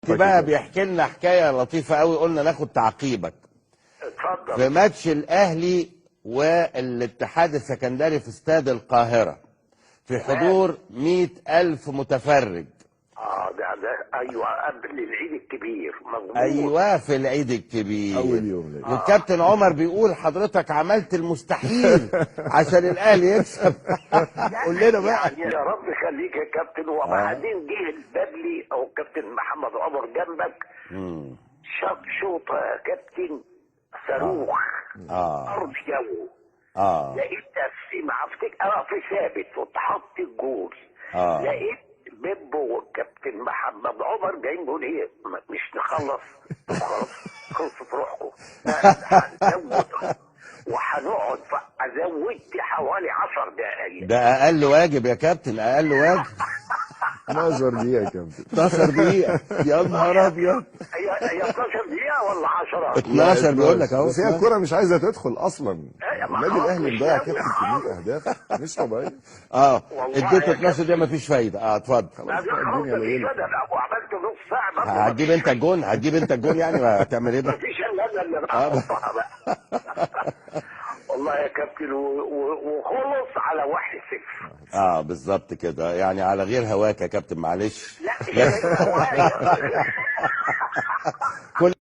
بقى بيحكي لنا حكاية لطيفة قوي، قلنا ناخد تعقيبك. اتفضل. في ماتش الاهلي والاتحاد السكندري في استاد القاهرة في حضور 100,000 متفرج. ده ايوه، قبل العيد الكبير. مظبوط. ايوه، في العيد الكبير اول يوم. والكابتن عمر بيقول حضرتك عملت المستحيل عشان الاهلي يكسب. قول لنا بقى. يعني يا رب خليك يا كابتن. وبعدين جه البدلي او الكابتن محمد عمر جنبك، شاط شوطه يا كابتن صاروخ. ارض جو. لقيت نفسي مع في ثابت واتحط الجول. لقيت بيبو والكابتن محمد عمر جايين بيقول ايه، مش نخلص؟ خلاص خلصت روحكم، هنزود وهنقعد. فزودت حوالي 10 دقايق. ده اقل واجب يا كابتن، اقل واجب. 12 دقيقة يا كابتن. 12 دقيقة يا نهار ابيض. هي 12 دقيقة ولا 10؟ 12 بيقول لك اهو. بس هي الكرة مش عايزة تدخل أصلا. النادي الأهلي مضيع كابتن كمية أهداف مش طبيعية. اديته 12 دقيقة مفيش فايدة. اتفضل. خلاص الدنيا ليلة. وعملت نص ساعة برضه. هتجيب أنت الجون، هتجيب أنت الجون يعني، هتعمل إيه بقى؟ مفيش إلا أنا اللي بحطها بقى. والله يا كابتن وخلص على 1-0. بالظبط كده، يعني على غير هواك يا كابتن، معلش. لا مش غير هوايا. كل